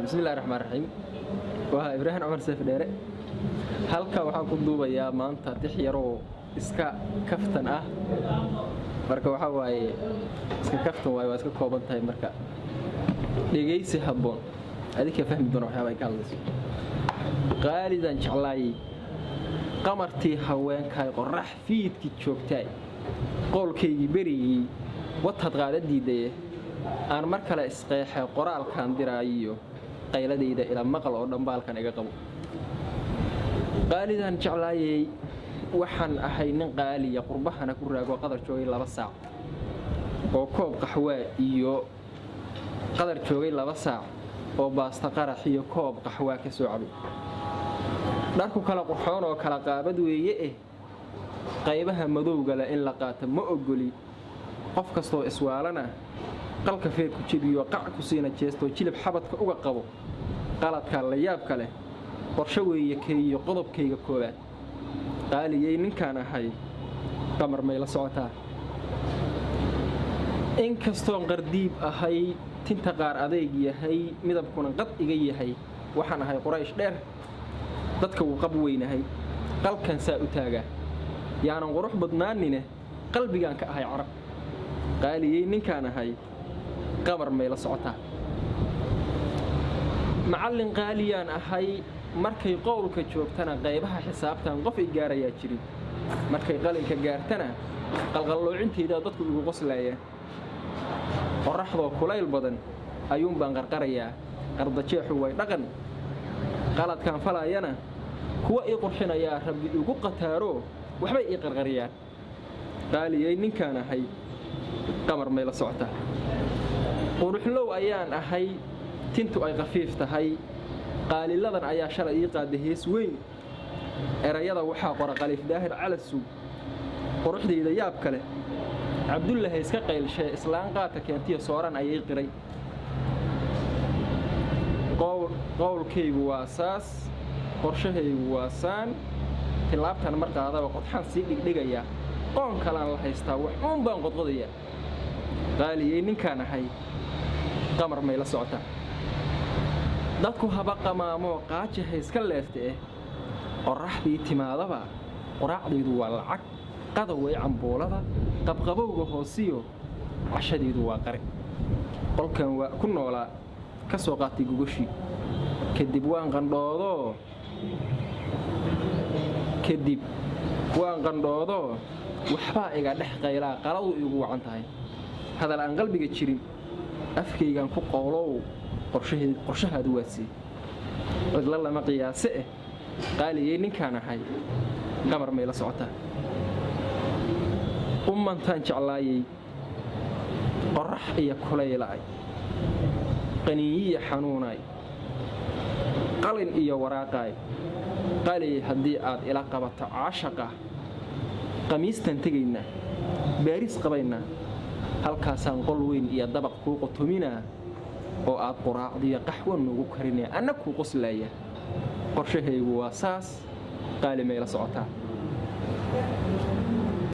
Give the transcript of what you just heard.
Bismillahi raxmaan raxiim. Waa Ibraahim Cumar Seef Dheere. Halkan waxaan ku duubayaa maanta tix yaroo iska kaftan ah. Marka waxaa waaye iska kaftan waaye, waa iska kooban tahay. Marka dhegaysi habboon, adinkaa fahmi doona waxyaaba ay ka hadlayso. Qaalidaan jeclaayey, qamartii haweenkaay, qorrax fiidkii joogtaay, qowlkaygii berigii watad qaada diidaye, aan mar kale isqeexay, qoraalkan diraayiyo qayladayda ila maqal oo dhambaalkan iga qabo. Qaalidaan jeclaayey, waxaan ahay nin qaaliya, qurbahana ku raago, qadar joogay 2 saac oo koob qaxwaa iyo qadar joogay 2 saac oo baasta qarax iyo koob qaxwaa ka soo cabay. Dharku kala qurxoon oo kala qaabad weeye eh, qaybaha madowga leh in la qaato ma ogoli. Qof kastoo iswaalana qalka feerku jebiyo, qac ku siina jeestoo jilib xabadka uga qabo. Qaladka la yaabka leh qorsho weeye keeyo qodobkayga koowaad. Qaaliyey ninkaan ahay, qamar may la socotaa? Inkastoon qardiib ahay, tinta qaar adayg yahay, midabkuna qad iga yahay, waxaan ahay Quraysh dheer, dadka wuu qab weynahay, qalkan saa u taagaa, yaanan qurux badnaanine qalbigaan ka ahay Carab. Qaaliyey ninkaan ahay, qamar may la socotaa? Macallin qaaliyaan ahay, markay qowlka joogtana qaybaha xisaabtan qof i gaarayaa jirin, markay qalinka gaartana qalqalloocintaydaa dadku igu qoslaayaan. Qorraxdoo kulayl badan ayuunbaan qarqarayaa, qardajeexu way dhaqan. Qaladkaan falaayana kuwa ii qurxinayaa Rabbi igu qataaroo waxbay ii qarqariyaan. Qaaliyey ninkaan ahay, qamar may la socotaa? Quruxlow ayaan ahay, tintu ay khafiif tahay. Qaaliladan ayaa shalay ii qaaday hees weyn, erayada waxaa qora Khaliif Daahir Calasow. Quruxdayda yaab kale Cabdullahi iska qaylshee, islaan qaadka keentiya sooran ayay qiray. Qowlkaygu waa saas, qorshahaygu waa saan, tilaabtan mar qaadaba qodxaan sii dhigdhigayaa, qoon kalaan la haystaa, wax uun baan qodqodayaa. Qaaliyey ninkaan ahay, qamar may la socotaa? Dadku haba qamaamoo qaaji hayska leefta eh, qorraxdii timaadaba quraacdaydu waa lacag, qadaway cambuulada, qabqabowga hoosiyo cashadaydu waa qare. Qolkan waa ku noolaa ka soo qaatay gogoshii, kadib waan qandhoodoo, kadib waan qandhoodoo, waxbaa iga dhex qaylaa, qaladu iigu wacan tahay. Hadal aan qalbiga jirin afkaygaan ku qowlow, qorshahaadu waa sii cidlo lama qiyaase eh. Qaaliyey ninkaan ahay, qamar may la socotaa? Qummantaan jeclaayey, qorrax iyo kulaylaay, qaniinyiya xanuunaay, qalin iyo waraaqaay. Qaliyey haddii aad ila qabato caashaqa, qamiistan tegaynaa, Baaris qabaynaa, halkaasaan qol weyn iyo dabaq kuu qotominaa oo aad quraacdiyo qaxwo noogu karinaya, anna kuu qoslaaya. Qorshahaygu waa saas. Qaali may la socotaa?